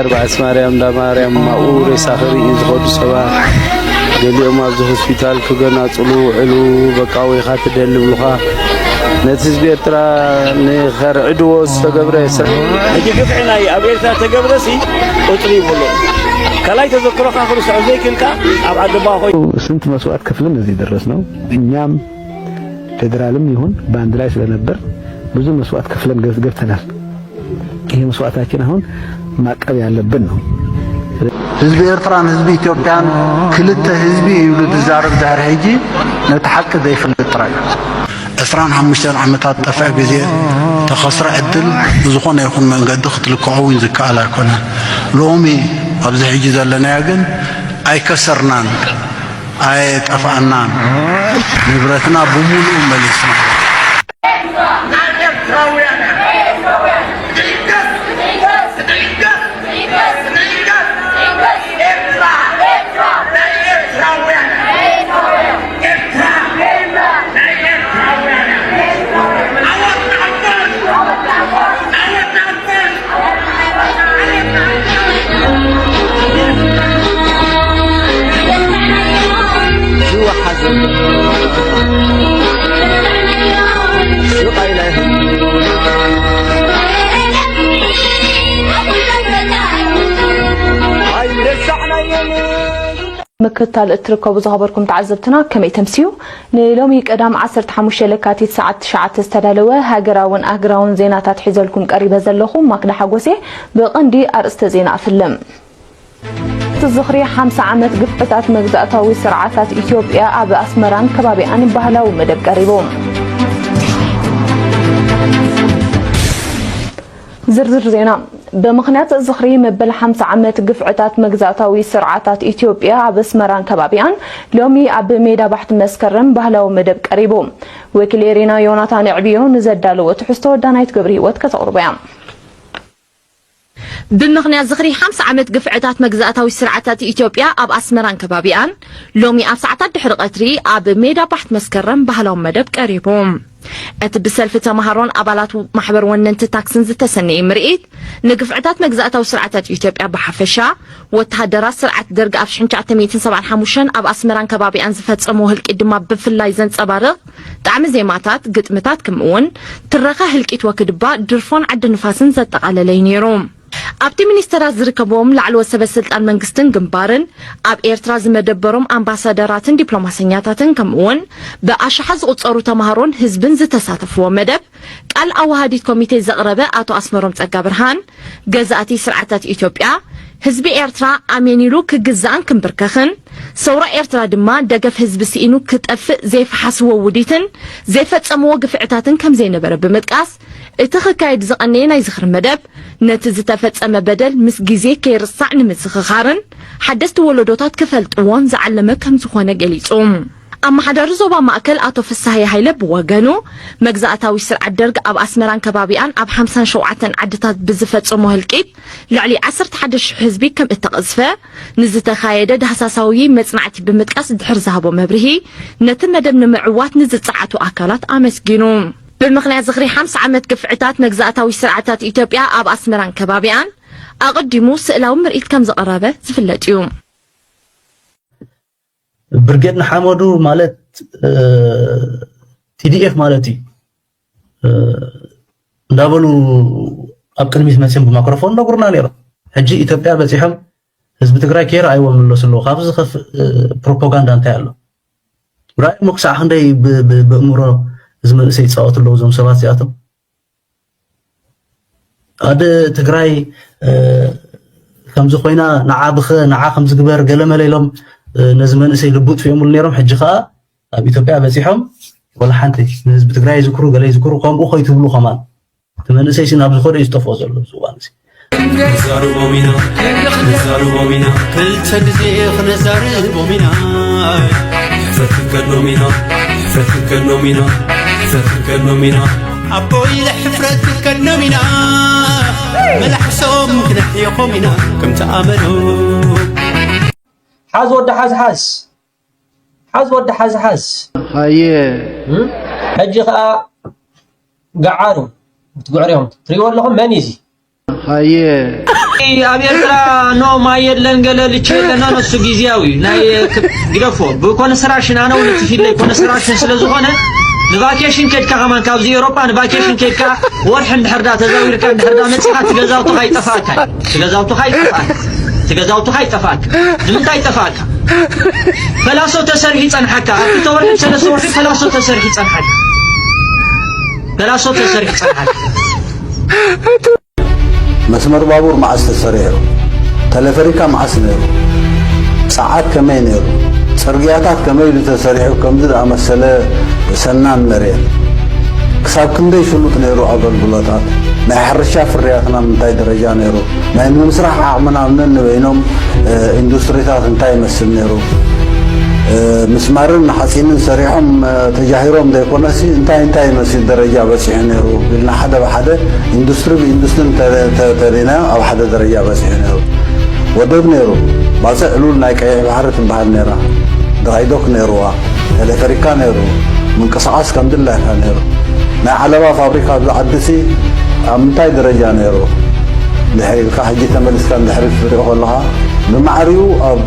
ኣርባዕስ ማርያም እንዳ ማርያም ኣብኡ ሬሳ ክርእዩ ዝኸዱ ሰባት፣ ገሊኦም ኣብዚ ሆስፒታል ክገናጽሉ ውዕሉ፣ በቃ ወይኻ ትደሊ ብሉኻ። ነቲ ህዝቢ ኤርትራ ንኸርዕድዎ ዝተገብረ ሰብ ሕጂ ግፍዒ ናይ ኣብ ኤርትራ ተገብረሲ ቁጽሪ ይብሉ። ካልኣይ ተዘክሮኻ ክርስዖ ዘይክልካ ኣብ ዓዲ ባኾይ ስንት መስዋዕት ከፍለን እዚህ ደረስነው። እኛም ፌዴራልም ይሁን በአንድ ላይ ስለነበር ብዙ መስዋዕት ከፍለን ገብ- ገብተናል። ይህ መስዋዕታችን አሁን ማቀብ ያለብን ነው። ህዝቢ ኤርትራን ህዝቢ ኢትዮጵያን ክልተ ህዝቢ እዩ ኢሉ ዝዛረብ ድሕሪ ሕጂ ነቲ ሓቂ ዘይፈልጥ ጥራይ እዩ። ዕስራን ሓሙሽተን ዓመታት ጠፍዐ ግዜ፣ ተኸስረ ዕድል ብዝኾነ ይኹን መንገዲ ክትልክዖ እውን ዝከኣል ኣይኮነን። ሎሚ ኣብዚ ሕጂ ዘለናዮ ግን ኣይከሰርናን፣ ኣይጠፍኣናን፣ ንብረትና ብምሉኡ መሊስና። ምክትታል እትርከቡ ዝኸበርኩም ተዓዘብትና ከመይ ተምስዩ? ንሎሚ ቀዳም ዓሰርተ ሓሙሽተ ለካቲት ሰዓት ትሽዓተ ዝተዳለወ ሃገራውን ኣህግራውን ዜናታት ሒዘልኩም ቀሪበ ዘለኹ ማክዳ ሓጎሴ። ብቐንዲ ኣርእስተ ዜና ኣፍልም። እቲ ዝኽሪ ሓምሳ ዓመት ግፍዕታት መግዛእታዊ ስርዓታት ኢትዮጵያ ኣብ ኣስመራን ከባቢኣን ባህላዊ መደብ ቀሪቡ። ዝርዝር ዜና። ብምኽንያት ዝኽሪ መበል ሓምሳ ዓመት ግፍዕታት መግዛእታዊ ስርዓታት ኢትዮጵያ ኣብ ኣስመራን ከባቢኣን ሎሚ ኣብ ሜዳ ባሕቲ መስከረም ባህላዊ መደብ ቀሪቡ። ወኪል ኤሪና ዮናታን ኣዕብዮ ንዘዳለዎ ትሕዝቶ ዳናይት ገብረህይወት ከተቕርቦ እያ። ብምኽንያት ዝኽሪ ሓምሳ ዓመት ግፍዕታት መግዛእታዊ ስርዓታት ኢትዮጵያ ኣብ ኣስመራን ከባቢኣን ሎሚ ኣብ ሰዓታት ድሕሪ ቀትሪ ኣብ ሜዳ ባሕቲ መስከረም ባህላዊ መደብ ቀሪቡ። እቲ ብሰልፊ ተማሃሮን ኣባላት ማሕበር ወነንቲ ታክስን ዝተሰነየ ምርኢት፣ ንግፍዕታት መግዛእታዊ ስርዓታት ኢትዮጵያ ብሓፈሻ፣ ወተሃደራት ስርዓት ደርግ ኣብ ሽሕን ትሽዓተ ሚእትን ሰብዓን ሓሙሽተን ኣብ ኣስመራን ከባቢኣን ዝፈጸምዎ ህልቂት ድማ ብፍላይ ዘንጸባርቕ ጣዕሚ ዜማታት፣ ግጥምታት፣ ከምኡ'ውን ትረኻ ህልቂት ወክድባ ድርፎን ዓዲ ንፋስን ዘጠቓለለ እዩ ነይሩ። ኣብቲ ሚኒስተራት ዝርከብዎም ላዕለዎት ሰበ ስልጣን መንግስትን ግንባርን፣ ኣብ ኤርትራ ዝመደበሮም ኣምባሳደራትን ዲፕሎማሰኛታትን ከምኡ'ውን ብኣሽሓት ዝቑጸሩ ተማሃሮን ህዝብን ዝተሳተፍዎ መደብ፣ ቃል ኣወሃዲት ኮሚቴ ዘቕረበ ኣቶ ኣስመሮም ጸጋብርሃን፣ ገዛእቲ ስርዓታት ኢትዮጵያ ህዝቢ ኤርትራ ኣሜን ኢሉ ክግዛእን ክምብርከኽን፣ ሰውራ ኤርትራ ድማ ደገፍ ህዝቢ ስኢኑ ክጠፍእ ዘይፈሓስዎ ውዲትን ዘይፈጸምዎ ግፍዕታትን ከምዘይነበረ ብምጥቃስ፣ እቲ ክካየድ ዝቐነየ ናይ ዝኽሪ መደብ፣ ነቲ ዝተፈጸመ በደል ምስ ግዜ ከይርሳዕ ንምዝኽኻርን ሓደስቲ ወለዶታት ክፈልጥዎን ዝዓለመ ከምዝኾነ ገሊጹ። ኣመሓዳሪ ዞባ ማእከል ኣቶ ፍስሃየ ሃይለ ብወገኑ፣ መግዛእታዊ ስርዓት ደርግ ኣብ ኣስመራን ከባቢኣን ኣብ ሓምሳን ሸውዓተን ዓድታት ብዝፈጸሞ ህልቂት ልዕሊ ዓሰርተ ሓደ ሽሕ ህዝቢ ከም እተቐዝፈ ንዝተኻየደ ዳህሳሳዊ መጽናዕቲ ብምጥቃስ ድሕሪ ዝሃቦ መብርሂ፣ ነቲ መደብ ንምዕዋት ንዝጸዓቱ ኣካላት ኣመስጊኑ። ብምኽንያት ዝኽሪ ሓምሳ ዓመት ግፍዕታት መግዛእታዊ ስርዓታት ኢትዮጵያ ኣብ ኣስመራን ከባቢኣን ኣቐዲሙ ስእላዊ ምርኢት ከም ዝቐረበ ዝፍለጥ እዩ። ብርጌድ ንሓመዱ ማለት ቲዲኤፍ ማለት እዩ እንዳበሉ ኣብ ቅድሚት መፅዮም ብማይክሮፎን ነግሩና ነይሮም። ሕጂ ኢትዮጵያ በፂሖም ህዝቢ ትግራይ ከይረኣይዎም ይምለሱ ኣለዉ። ካብዚ ዝኸፍእ ፕሮፓጋንዳ እንታይ ኣሎ? ራእይሞ ክሳዕ ክንደይ ብእእምሮ እዚ መንእሰይ ይፃወቱ ኣለዉ እዞም ሰባት እዚኣቶም። ኣደ ትግራይ ከምዚ ኮይና ንዓ ብኸ ንዓ ከምዚ ግበር ገለመለ ኢሎም ነዚ መንእሰይ ልቡ ጥፊኦምሉ ነይሮም። ሕጂ ከዓ ኣብ ኢትዮጵያ በፂሖም ወላ ሓንቲ ንህዝቢ ትግራይ ይዝክሩ ገለ ይዝክሩ ከምኡ ከይትብሉ ከማን እቲ መንእሰይ ሲ ናብ ዝኸዶ እዩ ዝጠፍኦ ዘሎ ኣብዚ እዋን እዚ። ነዛርቦም ኢና ነዛርቦም ኢና ክልተ ግዜ ክነዛርቦም ኢና። ሕፍረት ክንከድኖም ኢና ሕፍረት ክንከድኖም ኢና ሕፍረት ክንከድኖም ኢና። ኣቦይ ሕፍረት ክንከድኖም ኢና። መላሕሶም ክነሕየኾም ኢና ከምቲ ኣመሎም። ሓዝ ወዲ ሓዝ ሓዝ ሓዝ ወዲ ሓዝ ሓዝ። ሃየ። ሕጂ ኸኣ ገዓሩ ትግዕርዮም ትሪእዎ ኣለኹም መን እዩ እዚ? ሃየ። ኣብ ኤርትራ ኖ ማይ የለን፣ ገለ ልቺ የለን፣ ኖ፣ እሱ ግዜያዊ ናይ ክ-፣ ግደፎ። ብኮንስትራክሽን ኣነ እውን እቲ ፊልድ ኮንስትራክሽን ስለ ዝኾነ ንቫኬሽን ከድካ ከማን ካብዚ ኤውሮጳ ንቫኬሽን ከድካ ወርሒ እንድሕር ዳ ተዛዊርካ እንድሕር ዳ መጺኻ ትገዛውትኻ ይጠፋእካ። ትገዛውትኻ ይጠፋእካ። ትገዛውትኻ ይጠፋእካ። ንምንታይ ይጠፋእካ? ፈላሶ ተሰርሒ ጸንሓካ። ኣብቲ ተወርሒ ሰለስተ ወርሒ ፈላሶ ተሰርሒ ጸንሓካ። ፈላሶ ተሰርሒ ጸንሓካ። መስመር ባቡር መዓስ ተሰሪሑ? ተለፈሪካ መዓስ ነይሩ? ጸዓት ከመይ ነይሩ? ጽርግያታት ከመይ ኢሉ ተሰሪሑ? ከምዚ ዝኣመሰለ ሰናን መሬት ክሳብ ክንደይ ሽሉጥ ነይሩ? ኣገልግሎታት ናይ ሕርሻ ፍርያትና ምንታይ ደረጃ ነይሩ? ናይ ምምስራሕ ዓቕምና ኣብ ነንበይኖም ኢንዱስትሪታት እንታይ ይመስል ነይሩ? ምስማርን ሓፂንን ሰሪሖም ተጃሂሮም ዘይኮነሲ እንታይ እንታይ ይመስል ደረጃ በፂሑ ነይሩ ኢልና ሓደ ብሓደ ኢንዱስትሪ ብኢንዱስትሪ ተሪናዮ ኣብ ሓደ ደረጃ በፂሑ ነይሩ። ወደብ ነይሩ። ባፅዕ ሉል ናይ ቀይሕ ባሕሪ ትበሃል ነይራ። ድራይዶክ ነይርዋ። ቴሌፈሪካ ነይሩ። ምንቅስቓስ ከም ድላይካ ነይሩ። ናይ ዓለባ ፋብሪካ ኣብዚ ዓዲሲ ኣብ ምንታይ ደረጃ ነይሩ? ድሕሪ ኢልካ ሕጂ ተመሊስካ እንድሕሪ ክትሪኦ ከለኻ ብማዕሪኡ ኣብ